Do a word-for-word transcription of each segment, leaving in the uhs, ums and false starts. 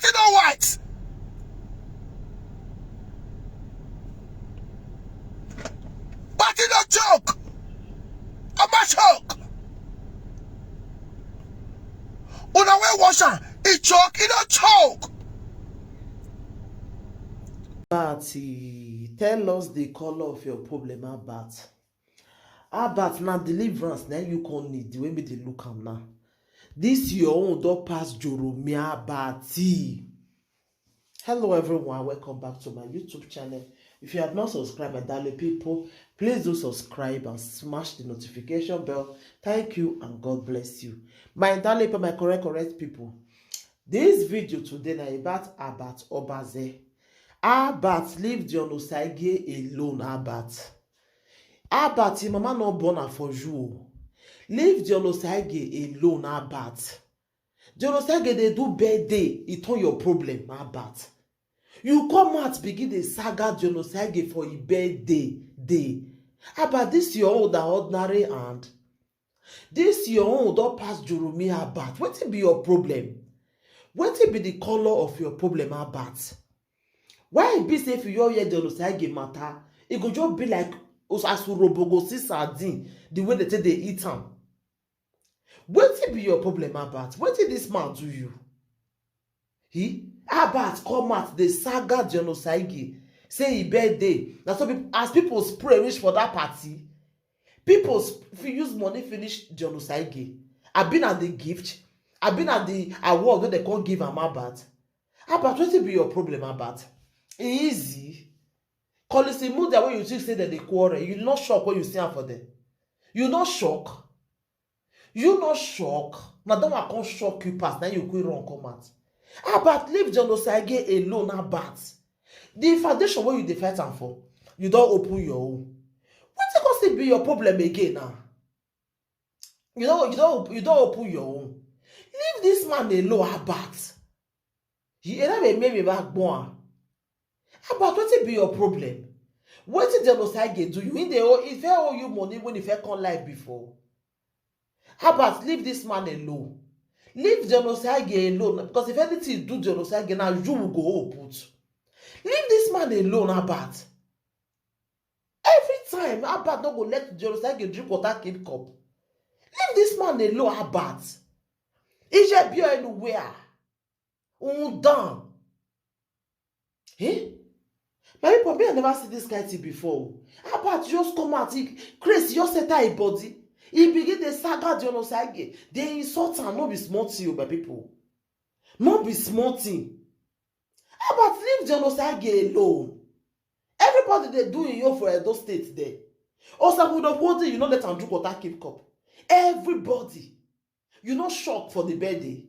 Party no white. Party no choke. Oba choke. Una wey wash am, e choke, e no choke. But eh, tell us the color of your problem, Albert. Albert, na deliverance na you come need the way me dey look am now. This your own don pass Jerome, Albert. Hello everyone, welcome back to my YouTube channel. If you have not subscribed, my darling people, please do subscribe and smash the notification bell. Thank you and God bless you. My darling people, my correct, correct people, this video today na about Albert Obaze. Albert, leave John Osagie alone, Albert. Albert, your mama no born am for you o. Leave John Osagie alone, Albert. John Osagie dey do birthday, e turn your problem, Albert. You come out begin dey saga John Osagie for him birthday day. Albert, this your own na ordinary hand. This your own don pass Jerome, Albert. Wetin be your problem? Wetin be the color of your problem, Albert? Why e be say if you hear John Osagie matter, e go just be like as urobo go see sardine, the way they take dey eat am? Wetin be your problem, Albert? Wetin this man do you? He, Albert come out dey saga John Osagie, say him birthday. Na so peop- as people spray reach for that party, people sp- fit use money finish John Osagie. Abi na the gift, abi na the award wey dem come give am, Albert. Albert, wetin be your problem, Albert? E easy. Collins Imudia, wey you think say dem dey quarrel, you no shock when you see am for there? You no shock? You no shock? Na that one come shock you pass, na you quick run come out. Albert, leave John Osagie alone, Albert. The foundation wey you dey fight am for, you don open your own. Wetin come still be your problem again now? You don you don you don open your own. Leave this man alone, Albert. He e no dey make me back born. Albert, wetin be your problem? Wetin John Osagie do you? He dey owe, he fit owe you money when he fit come live before. Albert, leave this man alone. Leave John Osagie alone, because if anything do John Osagie now, you will go owe put. Leave this man alone, Albert. Every time Albert no go let John Osagie drink water, keep cup. Leave this man alone, Albert. Ije be anywhere. Un down. Eh? My people, me, I never see this kind thing before. Albert just come out, he crazy, just set her body. He begin dey saga John Osagie, dey insult am, no be small thing o, my people. No be small thing. Albert, leave John Osagie alone. Everybody dey do you for Edo State there. Osakudo Podi, you no let am drink water, keep cup. Everybody. You no shock for the birthday.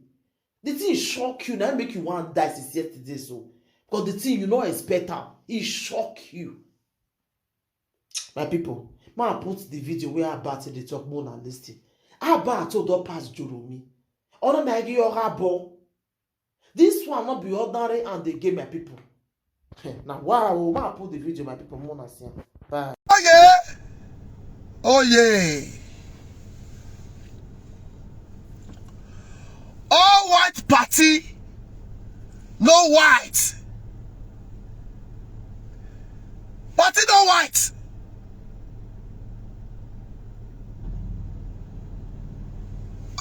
The thing shock you, na make you wan die since yesterday so. Because the thing you no expect am, e shock you. My people, ma put the video where Albert dey talk more than this thing. Albert o don pass Jerome. Ọ̀nà na igi ọ̀rá bọ̀. This one no be ordinary and again, my people. Na wow, ma put the video, my people, more na see am. Bye. Oye, oye. All white party, no white. Party no white.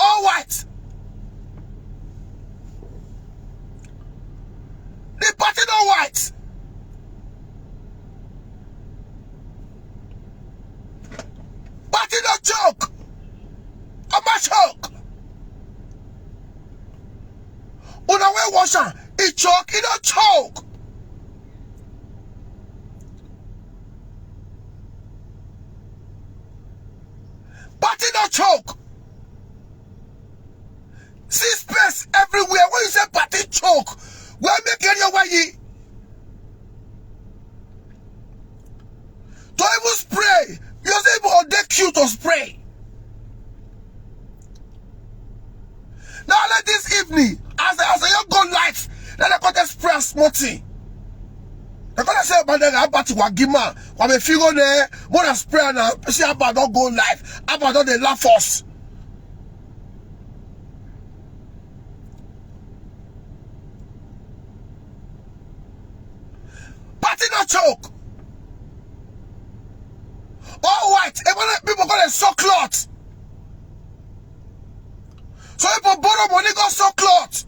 All white. The party no white. Party no choke. Oba choke. Una wey wash am, e choke, e no choke. Party no choke. See space everywhere. When you say party choke, well, make area where you to even spray. You say even dey cute to spray. Now let this evening, as as you go live, let the contest spray a small thing. The contest say about the about wagima, wame figo ne, more than spray na see about don go live, about don dey laugh us. Still not choke. All white, even people go dey sew cloth. So people borrow money, go sew cloth.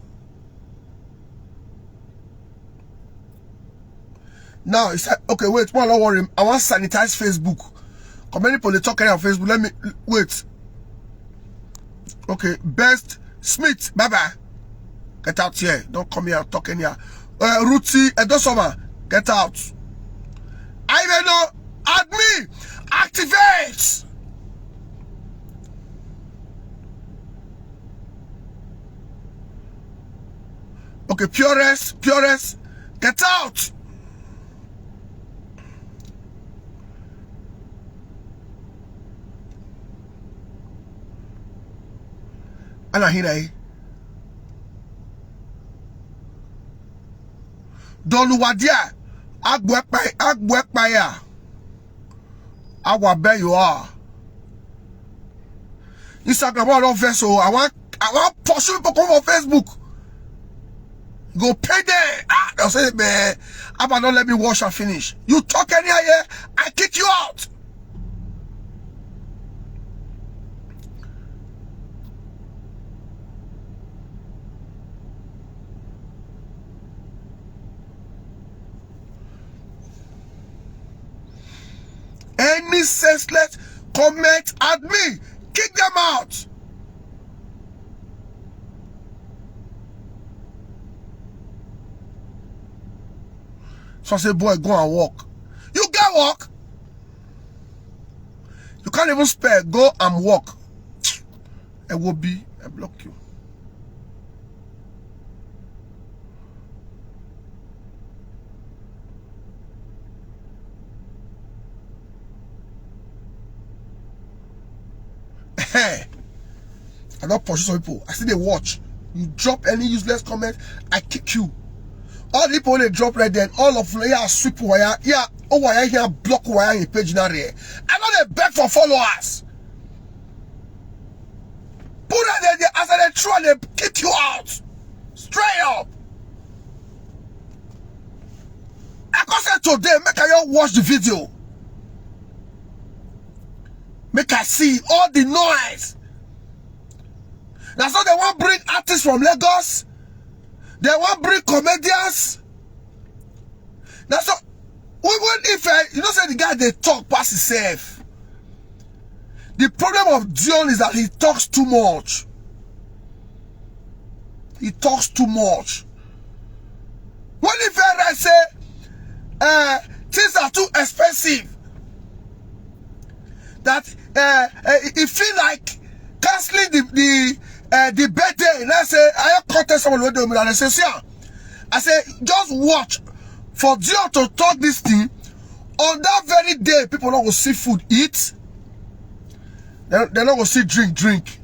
Now he said, okay, wait, one, don't worry. I want sanitize Facebook. Come, many people dey talk on Facebook. Let me wait. Okay, Best Smith, bye bye. Get out here. Don't come here talking here. Uh, Ruti Edosoma, get out. I will not admit. Activate. Okay, Purest, Purest, get out. Ana hina yi. Don Wadia, Agbo Ekpa, Agbo Ekpa ya. Awa be you are. Instagram, I don't vex, so I want, I want pursue people come on Facebook. Go pay them. Ah, they'll say, man, Abba, don't let me wash and finish. You talk any here, I kick you out. Any senseless comment at me, kick them out. So I say, boy, go and work. You get work? You can't even spell. Go and work. I will be. I block you. Hey, I don't pursue some people. I see they watch. You drop any useless comment, I kick you. All the people they drop right then, all of you, yeah, sweep wire, yeah, oh wire here, block wire in page now there. I know they beg for followers. Put that there, as I try, they kick you out. Straight up. I go say today, make I all watch the video. Make I see all the noise. That's why they want bring artists from Lagos. They want bring comedians. That's why, even if I, you know, say the guy they talk past himself. The problem of Dion is that he talks too much. He talks too much. When if I say uh, things are too expensive, that uh, uh, he feel like canceling the the uh, the birthday. Let's say I contact someone with them and I say, see, I say just watch for Dion to talk this thing. On that very day, people not go see food eat. They, they not go see drink drink.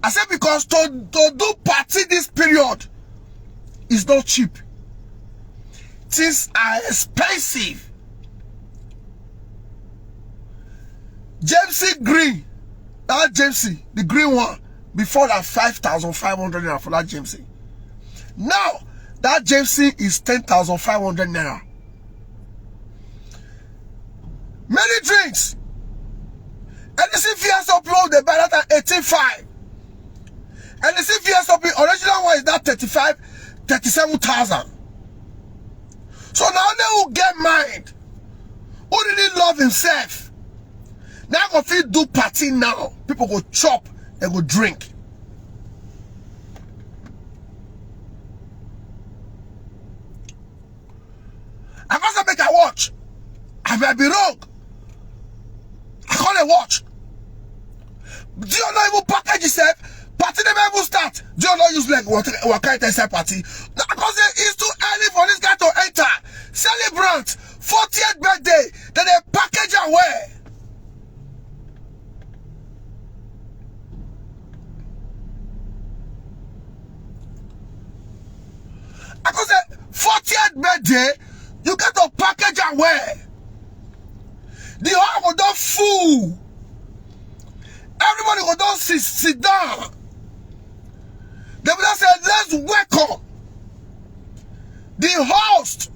I said because to, to do party this period is not cheap. Things are expensive. James C. Green, that James C., the green one, before that five thousand five hundred naira for that James C. Now, that James C. is ten thousand five hundred naira. Many drinks. And you see V S O P, they buy that at eighteen five. And you see V S O P, original one is that thirty-five, thirty-seven thousand. So now they will get mind. Who really love himself? Now go fit do party now. People go chop, they go drink. I must make I watch. I might be wrong. I call a watch. Do you know even package yourself? Party never even start. Do you know use like what what kind of party? Now, because it's too early for this guy to enter. Celebrant, fortieth birthday, then they package away. I go say, fortieth birthday, you get to package away. The hall go don full. Everybody go don sit sit down. They will say, let's welcome the Host!